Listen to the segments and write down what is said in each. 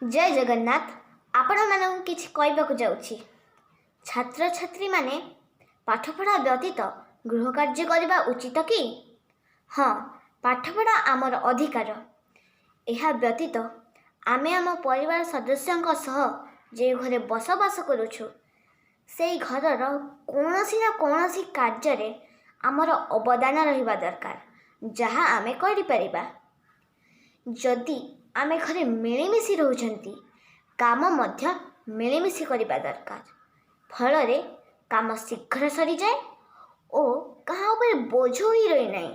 ଜୟ ଜଗନ୍ନାଥ। ଆପଣମାନଙ୍କୁ କିଛି କହିବାକୁ ଯାଉଛି। ଛାତ୍ରଛାତ୍ରୀମାନେ ପାଠପଢ଼ା ବ୍ୟତୀତ ଗୃହ କାର୍ଯ୍ୟ କରିବା ଉଚିତ କି? ହଁ, ପାଠପଢ଼ା ଆମର ଅଧିକାର। ଏହା ବ୍ୟତୀତ ଆମେ ଆମ ପରିବାର ସଦସ୍ୟଙ୍କ ସହ ଯେଉଁ ଘରେ ବସବାସ କରୁଛୁ, ସେଇ ଘରର କୌଣସି ନା କୌଣସି କାର୍ଯ୍ୟରେ ଆମର ଅବଦାନ ରହିବା ଦରକାର, ଯାହା ଆମେ କରିପାରିବା। ଯଦି ଆମେ ଘରେ ମିଳିମିଶି ରହୁଛନ୍ତି, କାମ ମଧ୍ୟ ମିଳିମିଶି କରିବା ଦରକାର। ଫଳରେ କାମ ଶୀଘ୍ର ସରିଯାଏ ଓ କାହା ଉପରେ ବୋଝ ହୋଇ ରହିନାହିଁ।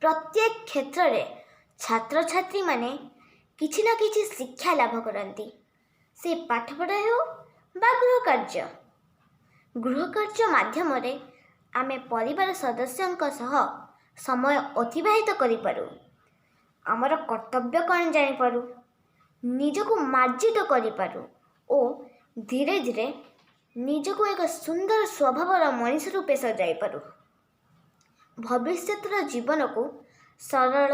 ପ୍ରତ୍ୟେକ କ୍ଷେତ୍ରରେ ଛାତ୍ରଛାତ୍ରୀମାନେ କିଛି ନା କିଛି ଶିକ୍ଷା ଲାଭ କରନ୍ତି, ସେ ପାଠପଢ଼ା ହେଉ ବା ଗୃହ କାର୍ଯ୍ୟ। ଗୃହ କାର୍ଯ୍ୟ ମାଧ୍ୟମରେ ଆମେ ପରିବାର ସଦସ୍ୟଙ୍କ ସହ ସମୟ ଅତିବାହିତ କରିପାରୁ, ଆମର କର୍ତ୍ତବ୍ୟ କ'ଣ ଜାଣିପାରୁ, ନିଜକୁ ମାର୍ଜିତ କରିପାରୁ ଓ ଧୀରେ ଧୀରେ ନିଜକୁ ଏକ ସୁନ୍ଦର ସ୍ୱଭାବର ମଣିଷ ରୂପେ ସଜାଇପାରୁ। ଭବିଷ୍ୟତର ଜୀବନକୁ ସରଳ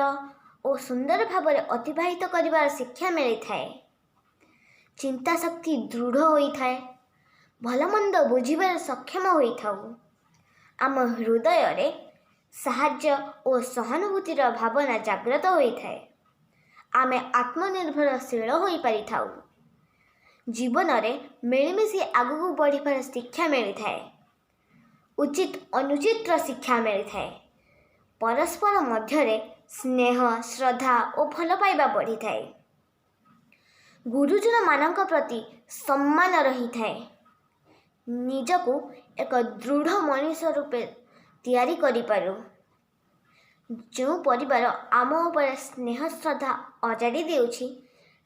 ଓ ସୁନ୍ଦର ଭାବରେ ଅତିବାହିତ କରିବାର ଶିକ୍ଷା ମିଳିଥାଏ। ଚିନ୍ତାଶକ୍ତି ଦୃଢ଼ ହୋଇଥାଏ। ଭଲମନ୍ଦ ବୁଝିବାରେ ସକ୍ଷମ ହୋଇଥାଉ। ଆମ ହୃଦୟରେ ସାହାଯ୍ୟ ଓ ସହାନୁଭୂତିର ଭାବନା ଜାଗ୍ରତ ହୋଇଥାଏ। ଆମେ ଆତ୍ମନିର୍ଭରଶୀଳ ହୋଇପାରିଥାଉ। ଜୀବନରେ ମିଳିମିଶି ଆଗକୁ ବଢ଼ିବାର ଶିକ୍ଷା ମିଳିଥାଏ। ଉଚିତ ଅନୁଚିତର ଶିକ୍ଷା ମିଳିଥାଏ। ପରସ୍ପର ମଧ୍ୟରେ ସ୍ନେହ, ଶ୍ରଦ୍ଧା ଓ ଭଲ ପାଇବା ବଢ଼ିଥାଏ। ଗୁରୁଜନମାନଙ୍କ ପ୍ରତି ସମ୍ମାନ ରହିଥାଏ। ନିଜକୁ ଏକ ଦୃଢ଼ ମଣିଷ ରୂପେ ତିଆରି କରିପାରୁ। ଯେଉଁ ପରିବାର ଆମ ଉପରେ ସ୍ନେହ, ଶ୍ରଦ୍ଧା ଅଜାଡ଼ି ଦେଉଛି,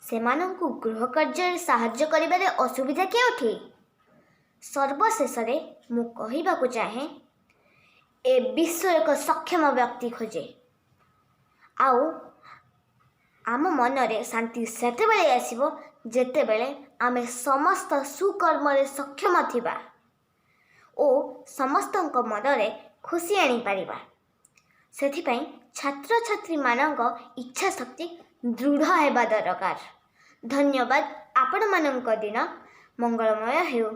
ସେମାନଙ୍କୁ ଗୃହ କାର୍ଯ୍ୟରେ ସାହାଯ୍ୟ କରିବାରେ ଅସୁବିଧା କେଉଁଠି? ସର୍ବଶେଷରେ ମୁଁ କହିବାକୁ ଚାହେଁ, ଏ ବିଶ୍ୱ ଏକ ସକ୍ଷମ ବ୍ୟକ୍ତି ଖୋଜେ। ଆଉ ଆମ ମନରେ ଶାନ୍ତି ସେତେବେଳେ ଆସିବ, ଯେତେବେଳେ ଆମେ ସମସ୍ତ ସୁକର୍ମରେ ସକ୍ଷମ ଥିବା ଓ ସମସ୍ତଙ୍କ ମନରେ ଖୁସି ଆଣିପାରିବା। ସେଥିପାଇଁ ଛାତ୍ରଛାତ୍ରୀମାନଙ୍କ ଇଚ୍ଛା ଶକ୍ତି ଦୃଢ଼ ହେବା ଦରକାର। ଧନ୍ୟବାଦ। ଆପଣମାନଙ୍କ ଦିନ ମଙ୍ଗଳମୟ ହେଉ।